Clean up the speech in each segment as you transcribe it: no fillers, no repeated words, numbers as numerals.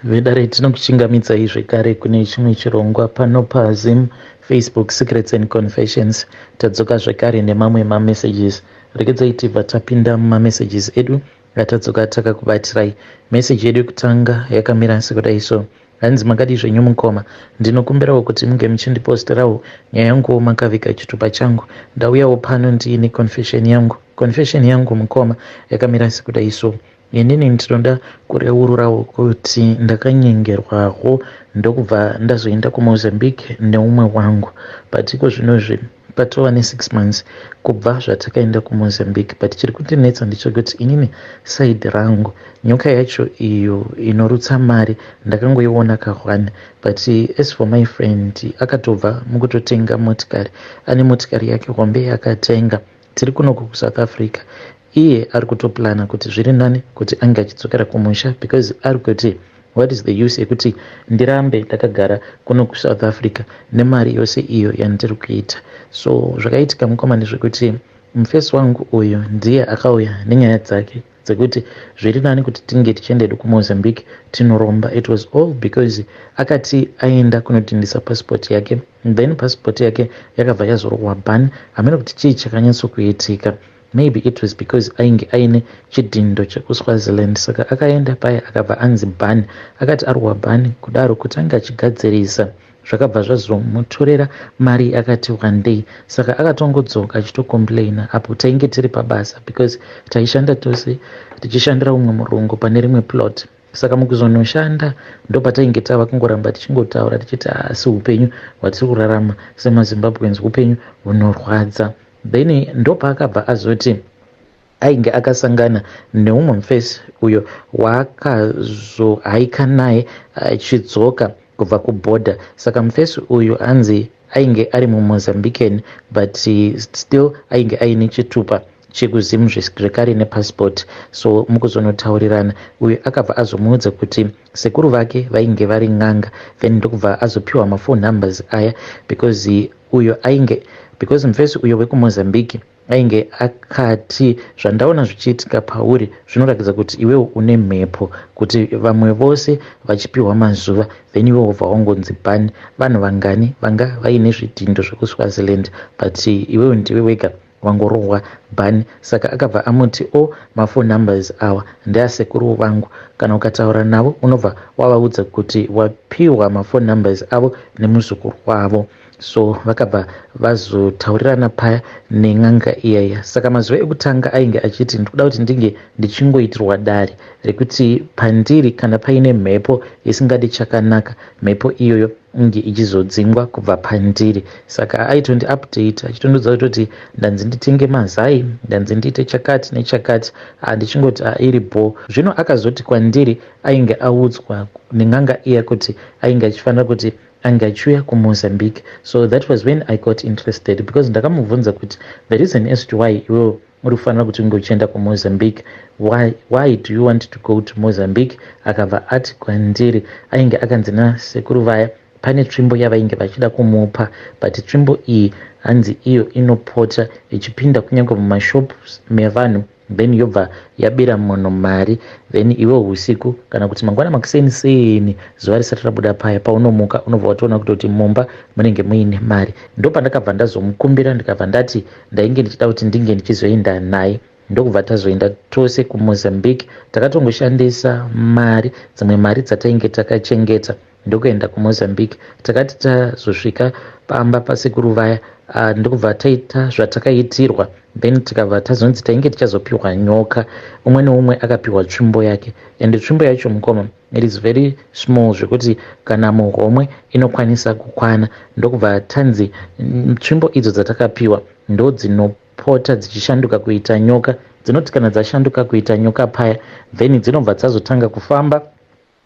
Vedare, tinokuchingamidzai zvekare kune chimwe chirongwa pano paZim Facebook Secrets and Confessions. Tadzoka zvekare nemamwe mamessages. Regedzai tibva tapinda mumamessages edu atadzoka takakubatirai. Meseji yedu yekutanga yakamira sekudai so. Hanzi, "Makadii zvenyu mukoma? Ndinokumbirawo kuti munge muchindiposterawo nyaya yanguwo makaviga chitupa changu. Ndauyawo pano ndiine confession yangu. Confession yangu, mukoma, yakamira sekudai so. Inini ndinoda kureururawo kuti ndakanyengerwawo, ndokubva ndazoenda kuMozambique neumwe wangu. But iko zvinozvi patova ne6 months kubva zvatakaenda kuMozambique, but chiri kundinetsa ndechekuti inini side rangu nyoka yacho iyo inorutsa mari ndakangoiona ka1, but as for my friend, akatobva mukutotenga motikari, ane motikari yake hombe yakatenga. Tiri kunoku kuSouth Africa. Iye ari kutoplana kuti zviri nani kuti ange achidzokera kumusha, because ari kuti, 'What is the use yekuti ndirambe ndakagara kuno kuSouth Africa nemari yose iyo yandiri kuita?' So zvakaitika, mukoma, ndezvekuti mufesi wangu uyu ndiye akauya nenyaya dzake dzekuti zviri nani kuti tinge tichiendedu kuMozambique tinoromba. It was all because akati aenda kunodhindisa passport yake, then passport yake yakabva yazorohwa ban. Hamene kuti chii chakanyatsokuitika. Maybe it was because ainge aine chidhindo chekuSwaziland, saka akaenda paya akabva anzi ban. Akati arohwa ban kudaro, kuti ange achigadzirisa zvakabva zvazomutorera mari akati wandei. Saka akatongodzoka achitocomplaina apo tainge tiri pabasa, because taishanda tose tichishandira umwe murungu pane rimwe plot. Saka mukuzonoshanda ndopatainge tava kungoramba tichingotaura tichiti, asi upenyu hwatiri kurarama semaZimbabweans upenyu hunorwadza. Then ndopaakabva azoti ainge akasangana neumwe mufesi uyo waakazohaika naye achidzoka kubva kubhodha. Saka mufesi uyu anzi ainge ari muMozambican, but still ainge aine chitupa chekuZim zvekare nepassport. So mukuzonotaurirana, uyu akabva azomuudza kuti sekuru vake vainge vari n'anga. Then ndokubva azopiwa maphone numbers aya, because uyo ainge, because mufesi uyo wekuMozambique ainge akati, 'Zvandaona zvichiitika pauri zvinoratidza kuti iwewo une mhepo, kuti vamwe vose vachipiwa mazuva, then iwe wobva wangonzi ban. Vanhu vangani vanga vaine zvidhindo zvekuSwaziland, but iwewo ndiwe wega wangorohwa ban?' Saka akabva amuti, 'O, maphone numbers awa ndeasekuru vangu. Kana ukataura navo, unobva wavaudza kuti wapiwa maphone numbers avo nemuzukuru wavo.' So vakabva vazotaurirana paya nen'anga iyaya. Saka mazuva ekutanga ainge achiti, 'Ndikuda kuti ndinge ndichingoitirwa dare rekuti pandiri kana paine mhepo isingadi chakanaka, mhepo iyoyo inge ichizodzingwa kubva pandiri.' Saka aitondi update achitondiudza kutoti ndanzi nditenge mazai, ndanzi ndiite chakati nechakati, handichingoti iri bho. Zvino akazoti kwandiri ainge audzwa nen'anga iya kuti ainge achifanira kuti ange achiuya kuMozambique. So that was when I got interested, because ndakamubvunza kuti, 'The reason as to why iwewo uri kufanira kuti unge uchienda kuMozambique, why do you want to go to Mozambique?' Akabva ati kwandiri ainge akanzi nasekuru vaya pane tsvimbo yavainge vachida kumupa, but tsvimbo iyi hanzi iyo inopota ichipinda kunyange mumashops mevanhu, then yobva yabira munhu mari. Then iwe usiku kana kuti mangwana makuseni seni, zuva risati rabuda paya paunomuka, unobva watoona kutoti mumba munenge muine mari. Ndopandakabva ndazomukumbira, ndikabva ndati ndainge ndichida kuti ndinge ndichizoenda naye. Ndokubva tazoenda tose kuMozambique. Takatongoshandisa mari, dzimwe mari dzatainge takachengeta, ndokuenda kuMozambique. Takati tazosvika pamba pasekuru vaya, ndokubva taita zvatakaitirwa. Then tikabva tazonzi tainge tichazopiwa nyoka. Umwe neumwe akapiwa tsvimbo yake, and tsvimbo yacho, mukoma, it is very small zvekuti kana muhomwe inokwanisa kukwana. Ndokubva tanzi tsvimbo idzo dzatakapiwa ndo dzinopota dzichishanduka kuita nyoka. Dzinoti kana dzashanduka kuita nyoka paya, then dzinobva dzazotanga kufamba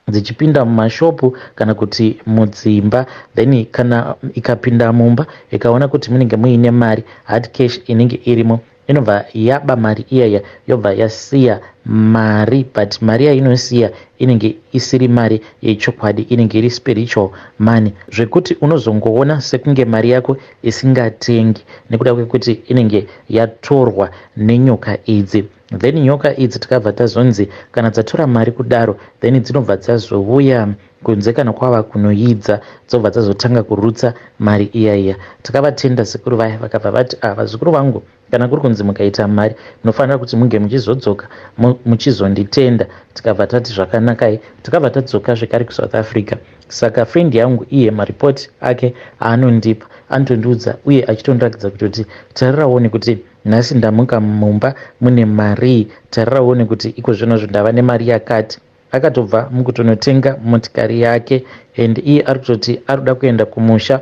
dzichipinda mumashopu kana kuti mudzimba. Then kana ikapinda mumba, ikaona kuti munenge muine mari, hard cash inenge irimo, inobva yaba mari iyaya, yobva yasiya mari. But mari yainosiya inenge isiri mari yechokwadi, inenge iri spiritual money, zvekuti unozongoona sekunge mari yako isingatengi nekuda kwekuti inenge yatorwa nenyoka idzi. Then nyoka idzi takabva tazonzi kana dzatora mari kudaro, then dzinobva dzazouya kunze kana kwava kunoidza, dzobva dzazotanga kurutsa mari iya iya. Takavatenda sekuru vaya, vakabva vati, "Ah, vazukuru vangu, kana kuri kunzi mukaita mari, munofanira kuti munge muchizodzoka muchizonditenda." Tikabva tati zvakanakai. Takabva tadzoka zvekare kuSouth Africa. Saka friend yangu iye maripoti ake aanondipa, anotondiudza uye achitondiratidza kutoti, "Tarirawo nekuti nhasi ndamuka mumba mune mari, tarirawo nekuti iko zvinozvo ndava nemari yakati." Akatobva mukutonotenga motikari yake and iye ari kutoti ari kuda kuenda kumusha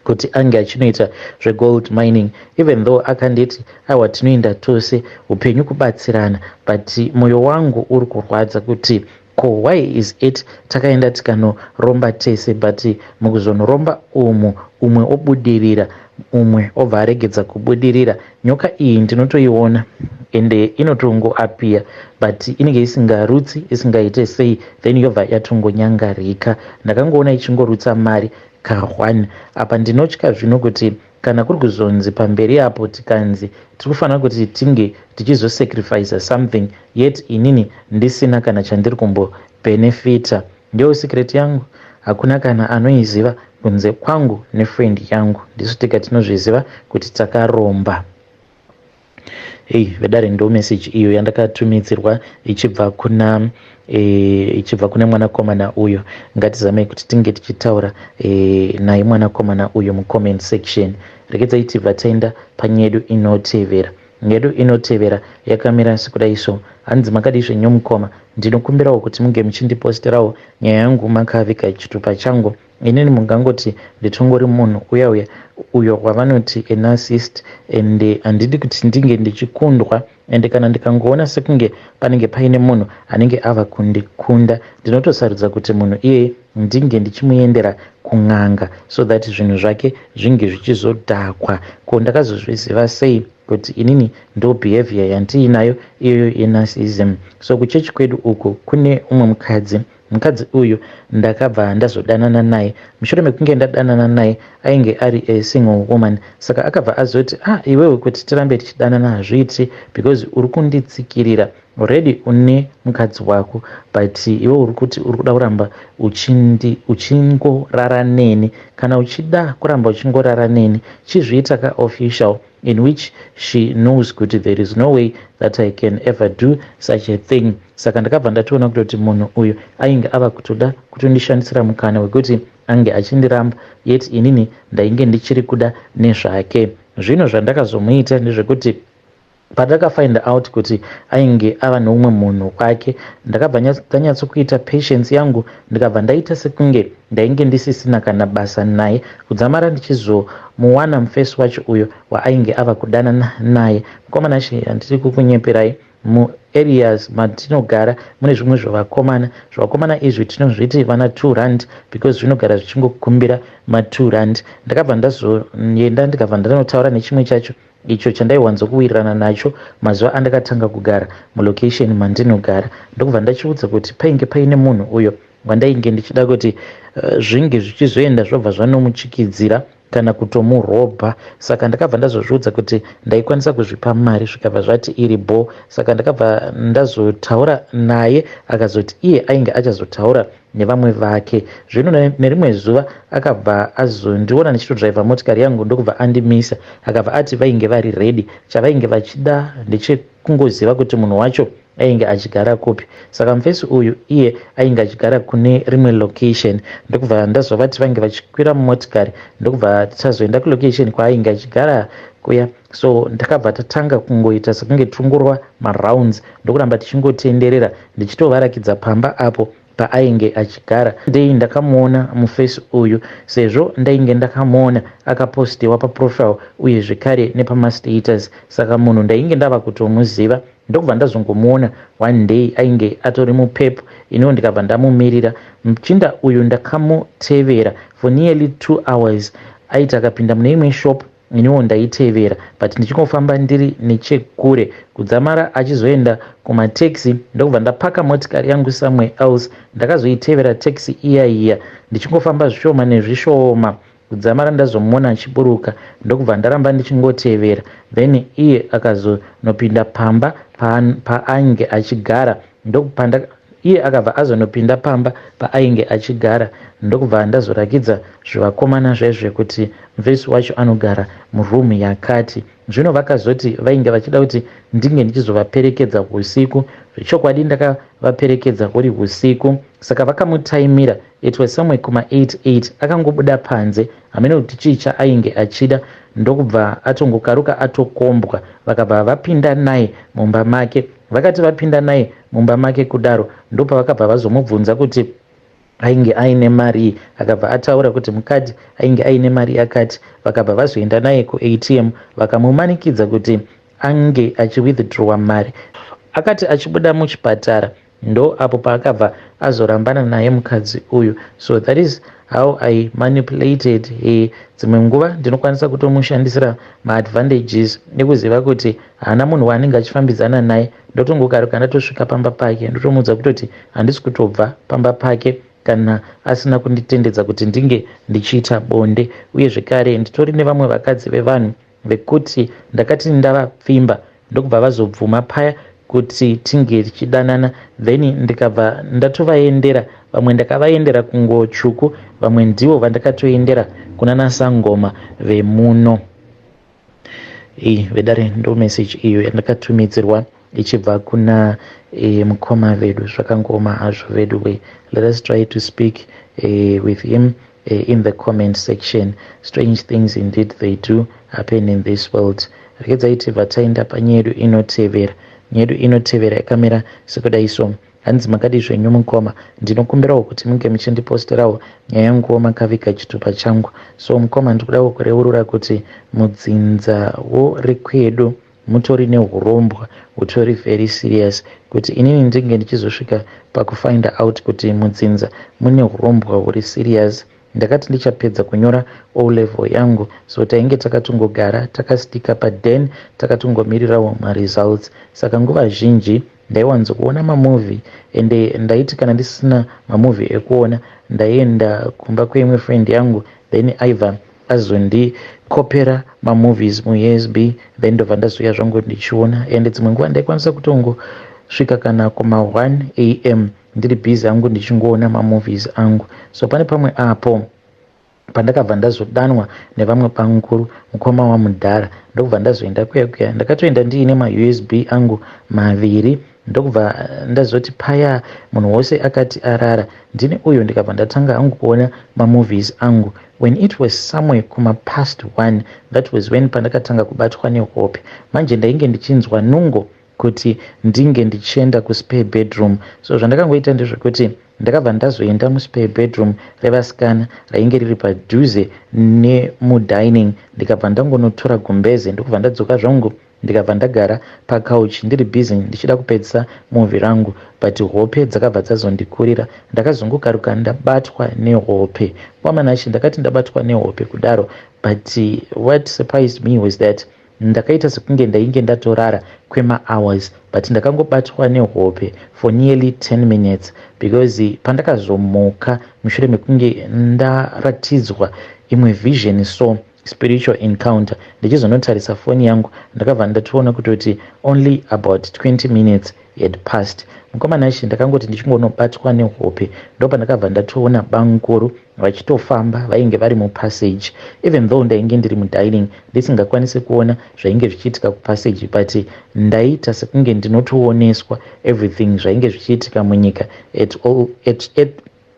kuti ange achinoita zvegold mining, even though akanditi, "Aiwa, tinoenda tose, upenyu kubatsirana." But mwoyo wangu uri kurwadza kuti ko why is it takaenda tikanoromba tese, but mukuzonoromba umu umwe obudirira, umwe obva aregedza kubudirira? Nyoka iyi ndinotoiona ende inotongoappear, but inenge isingarutsi, isingaite sei, then yobva yatongonyangarika. Ndakangoona ichingorutsa mari ka1 apa. Ndinotya zvino kuti kana kuri kuzonzi pamberi apo tikanzi tiri kufanira kuti tinge tichizosacrifica something, yet inini ndisina kana chandiri kumbobhenefita. Ndiyo secret yangu, hakuna kana anoiziva kunze kwangu nefriend yangu. Ndisu tega tinozviziva kuti takaromba. Hei vedare, ndo message iyo yandakatumidzirwa ichibva kune mwanakomana uyo. Ngatizamei kuti tinge tichitaura naye mwanakomana uyo mucomment section. Regedzai tibva taenda panyedu inotevera. Nyedu inotevera yakamira sekudai so. Hanzi, "Makadii zvenyu mukoma? Ndinokumbirawo kuti munge muchindiposterawo nyaya yangu makaviga chitupa changu. Inini mungangoti nditongori munhu uya uya uyo wavanoti anarcist, and handidi kuti ndinge ndichikundwa, ende kana ndikangoona sekunge panenge paine munhu anenge ava kundikunda, ndinotosarudza kuti munhu iyeye ndinge ndichimuendera kun'anga so that zvinhu zvake zvinge zvichizodhakwa. Ko ndakazozviziva sei kuti inini ndo behavior yandiinayo iyoyo yenarcissism? So kuchechi kwedu uku kune umwe mukadzi. Mukadzi uyu ndakabva ndazodanana naye. Mushure mekunge ndadanana naye, ainge ari a single woman. Saka akabva azoti, 'Ah, iwewe, kuti tirambe tichidanana hazviiti because uri kunditsikirira. Already une mukadzi wako, but iwe uri kuti uri kuda kuramba uchingorara neni. Kana uchida kuramba uchingorara neni, chizviita kaofficial in which she knows kuti there is no way that I can ever do such a thing.' Saka ndakabva ndatoona kutoti munhu uyu ainge ava kutoda kutondishandisira mukana wekuti ange achindiramba, yet inini ndainge ndichiri kuda nezvake. Zvino zvandakazomuita ndezvekuti pandakafind out kuti ainge ava neumwe munhu kwake, ndakabva ndanyatsokuita patience yangu, ndikabva ndaita sekunge ndainge ndisisina kana basa naye, kudzamara ndichizomuwana mufesi wacho uyo waainge ava kudanana naye. Mukomana she, handiri kukunyeperai, muareas matinogara mune zvimwe zvevakomana. Zvevakomana izvi tinozviti vana 2 rand because zvinogara zvichingokumbira ma2 rand. Ndakabva ndazoenda, ndikabva ndanotaura nechimwe chacho icho chandaiwanzokuwirirana nacho mazuva andakatanga kugara mulocation mandinogara, ndokubva ndachiudza kuti painge paine munhu uyo wandainge ndichida kuti zvinge zvichizoenda zvobva zvanomuchikidzira kana kutomurobha. Saka ndakabva ndazozviudza kuti ndaikwanisa kuzvipa mari. Zvikabva zvati iri bo. Saka ndakabva ndazotaura naye, akazoti iye ainge achazotaura nevamwe vake. Zvino nerimwe zuva akabva azondiona ndichitodhiraivha motikari yangu, ndokubva andimisa. Akabva ati vainge vari ready, chavainge vachida ndechekungoziva kuti munhu wacho ainge achigara kupi. Saka mufesi uyu iye ainge achigara kune rimwe location. Ndokubva ndazovati vainge vachikwira mumotikari, ndokubva tazoenda kulocation kwaainge achigara kuya. So ndakabva tatanga kungoita sekunge tungurwa marounds, ndokuramba tichingotenderera, ndichitovarakidza pamba apo paainge achigara. Ndei ndakamuona mufesi uyu, sezvo ndainge ndakamuona akapostiwa paprofile uye zvekare nepamastatus, saka munhu ndainge ndava kutomuziva. Ndokubva ndazongomuona one day, ainge atori muPep, iniwo ndikabva ndamumirira. Muchinda uyu ndakamutevera for nearly 2 hours. Aiti akapinda mune imwe shop, iniwo ndaitevera, but ndichingofamba ndiri nechekure, kudzamara achizoenda kumataxi, ndokubva ndapaka motikari yangu somewhere else. Ndakazoitevera taxi iya iya ndichingofamba zvishoma nezvishoma. Kudzamara ndazomuona achiburuka, ndokubva ndaramba ndichingotevera. Then iye akazonopinda pamba paainge achigara, ndokupanda iye akabva azonopinda pamba paainge achigara, ndokubva ndazorakidza zvivakomana zvezve kuti mufesi wacho anogara muroom yakati. Zvino vakazoti vainge vachida kuti ndinge ndichizovaperekedza usiku. Zvechokwadi ndakavaperekedza huri usiku. Saka vakamutaimira, it was somewhere kuma 88. Akangobuda panze, hamene kuti chii chaainge achida, ndokubva atongokaruka atokombwa. Vakabva vapinda naye mumba make. Vakati vapinda naye mumba make kudaro, ndopavakabva vazomubvunza kuti ainge aine mari. Akabva ataura kuti mukadzi ainge aine mari yakati. Vakabva vazoenda naye kuATM, vakamumanikidza kuti ange achiwithdrawa mari. Akati achibuda muchipatara, ndo apo paakabva azorambana naye mukadzi uyu. So that is how I manipulated her. Dzimwe nguva ndinokwanisa kutomushandisira maadvantages nekuziva kuti haana munhu waanenge achifambidzana naye. Ndotongokaruka ndatosvika pamba pake, ndotomuudza kutoti handisi kutobva pamba pake kana asina kunditendedza kuti ndinge ndichiita bonde. Uye zvekare nditori nevamwe vakadzi vevanhu vekuti ndakati ndavapfimba, ndokubva vazobvuma paya kuti tinge tichidanana. Then ndikabva ndatovaendera. Vamwe ndakavaendera kunguo tsvuku, vamwe ndivo vandakatoendera kuna nasangoma vemuno. Iyi vedare ndo message iyo yandakatumidzirwa ichibva kuna mukoma vedu. Zvakangoma hazvo vedu we. Let us try to speak with him in the comment section. Strange things indeed, they do happen in this world. Regedzai tibva taenda panyaya yedu inotevera. Nyaya yedu inotevera yakamira sekudai so. Hanzi, "Makadi zvenyu mukoma? Ndinokumbirawo kuti munge muchindiposterawo nyaya yanguwo makaviga chitupa changu. So mukoma, ndikudawo kureurura kuti mudzinzawo rekwedu mutori neurombwa hutori very serious. Kuti inini ndinge ndichizosvika pakufind out kuti mudzinza mune urombwa huri serious, ndakati ndichapedza kunyora O level yangu. So tainge takatongogara takastika paden, takatongomirirawo maresults. Saka nguva zhinji ndaiwanzokuona mamovie, ende ndaiti kana ndisina mamovie ekuona, ndaienda kumba kweimwe friend yangu, then aibva azondikopera mamovies muUSB, then ndobva ndazouya zvangu ndichiona. Ende dzimwe nguva ndaikwanisa kutongosvika kana kuma1 am ndiri busy hangu ndichingoona mamovies angu. So pane pamwe apo pandakabva ndazodanwa nevamwe panguru, mukoma wamudhara, ndokubva ndazoenda kuya kuya. Ndakatoenda ndiine maUSB angu maviri, ndokubva ndazoti paya munhu wose akati arara, ndini uyo ndikabva ndatanga hangu kuona mamovies angu. When it was somewhere kuma past 1, that was when pandakatanga kubatwa nehope. Manje ndainge ndichinzwa nungo kuti ndinge ndichienda kuspare bedroom. So zvandakangoita ndezvekuti ndakabva ndazoenda muspare bedroom revasikana rainge riri padhuze nemudining, ndikabva ndangonotora gumbeze, ndokubva ndadzoka zvangu, ndikabva ndagara pacouch ndiri busy ndichida kupedzisa movie rangu. But hope dzakabva dzazondikurira. Ndakazongokaruka ndabatwa nehope kwamanachi. Ndakati ndabatwa nehope kudaro, but what surprised me was that ndakaita sekunge ndainge ndatorara kwemahours, but ndakangobatwa nehope for nearly 10 minutes, because pandakazomuka mushure mekunge ndaratidzwa imwe vision, so spiritual encounter, ndichizonotarisa foni yangu, ndakabva ndatoona kutoti only about 20 minutes had passed. Mukomana ichi, ndakangoti ndichingonobatwa nehope, ndopandakabva ndatoona bamukuru vachitofamba. Vainge vari mupassage. Even though ndainge ndiri mudining, ndisingakwanisi kuona zvainge zvichiitika kupassage, but ndaita sekunge ndinotooneswa everything zvainge zvichiitika munyika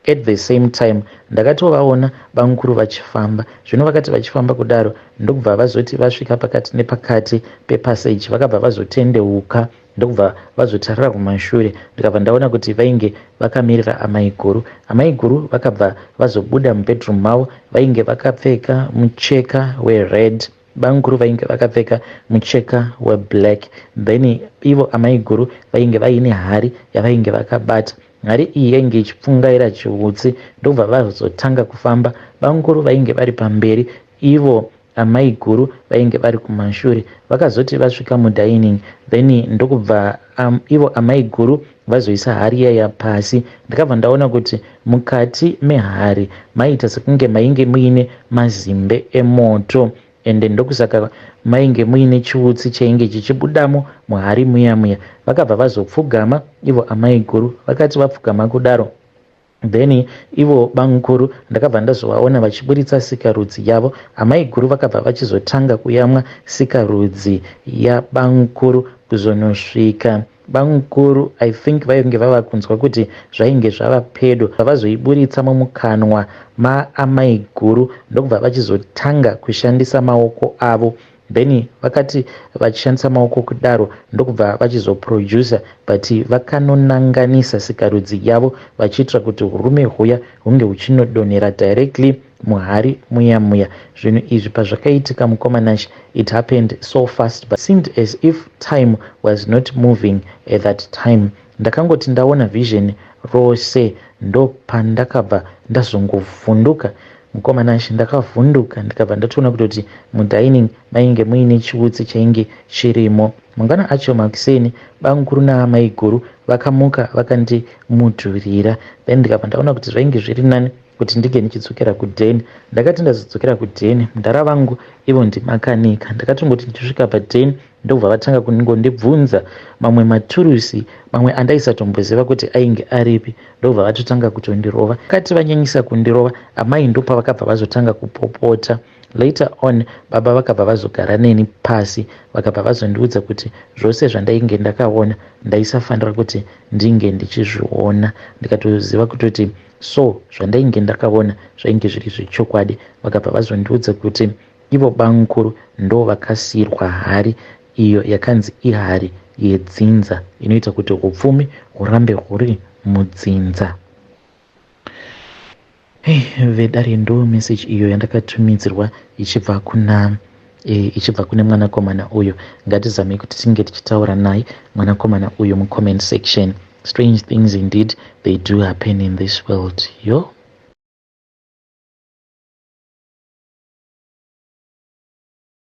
at the same time. Ndakatovaona bamukuru vachifamba. Zvino vakati vachifamba kudaro, ndokubva vazoti vasvika pakati nepakati pepassage, vakabva vazotendeuka, ndokubva vazotarira kumashure. Ndikabva ndaona kuti vainge vakamirira amaiguru. Amaiguru vakabva vazobuda mubedroom mavo. Vainge vakapfeka mucheka wered, bamukuru vainge vakapfeka mucheka weblack. Then ivo amaiguru vainge vaine hari yavainge vakabata. Hari iyi yainge ichipfungaira chiutsi. Ndobva vazotanga kufamba. Bamukuru vainge vari pamberi, ivo Amaiguru vainge vari kumashure. Vakazoti vasvika mudining, then ndokubva ivo amaiguru vazoisa hari iyaya pasi. Ndakabva ndaona kuti mukati mehari maiita sekunge mainge muine mazimbe emoto, ende ndokusaka mainge muine chiutsi chainge chichibudamo muhari muya muya. Vakabva vazopfugama ivo amaiguru. Vakati vapfugama kudaro, then ivo bamukuru ndakabva ndazovaona vachiburitsa sikarudzi yavo. Amaiguru vakabva vachizotanga kuyamwa sikarudzi yabamukuru kuzonosvika bamukuru, I think, vainge vava kunzwa kuti zvainge zvava pedo. Vazoiburitsa mumukanwa maamaiguru, ndokubva vachizotanga kushandisa maoko avo. Then vakati vachishandisa maoko kudaro, ndokubva vachizoproducer, but vakanonanganisa sikarudzi yavo vachiitira kuti urume huya hunge huchinodonhera directly muhari muya muya. Zvinhu izvi pazvakaitika, mukoma Nash, it happened so fast, but seemed as if time was not moving at that time. Ndakangoti ndaona vision rose, ndopandakabva ndazongovhunduka, mukoma Nash. Ndakavhunduka, ndikabva ndatoona kutoti mudining mainge muine chiutsi chainge chirimo. Mangwana acho makuseni, bamukuru naamaiguru vakamuka vakandimudhurira. Then ndikabva ndaona kuti zvainge zviri nani kuti ndinge ndichidzokera kudheni. Ndakati ndazodzokera kudheni, mudhara vangu ivo ndimakanika. Ndakatongoti ndichisvika padheni, ndobva vatanga kungondibvunza mamwe maturusi, mamwe andaisatomboziva kuti ainge aripi, ndobva vatotanga kutondirova. Kati vanyanyisa kundirova, amai ndopavakabva vazotanga kupopota. Later on baba vakabva vazogara neni pasi, vakabva vazondiudza kuti zvose zvandainge ndakaona ndaisafanira kuti ndinge ndichizviona. Ndikatoziva kutoti so zvandainge ndakaona zvainge zviri zvechokwadi. Vakabva vazondiudza kuti ivo bamukuru ndo vakasiyirwa hari iyo yakanzi ihari yedzinza, inoita kuti upfumi hurambe huri mudzinza. Hey, vedare, ndo message iyo yandakatumidzirwa ichibva kune mwanakomana uyu. Ngatizamei kuti tinge tichitaura naye mwanakomana uyu mucomment section. Strange things indeed, they do happen in this world, yo.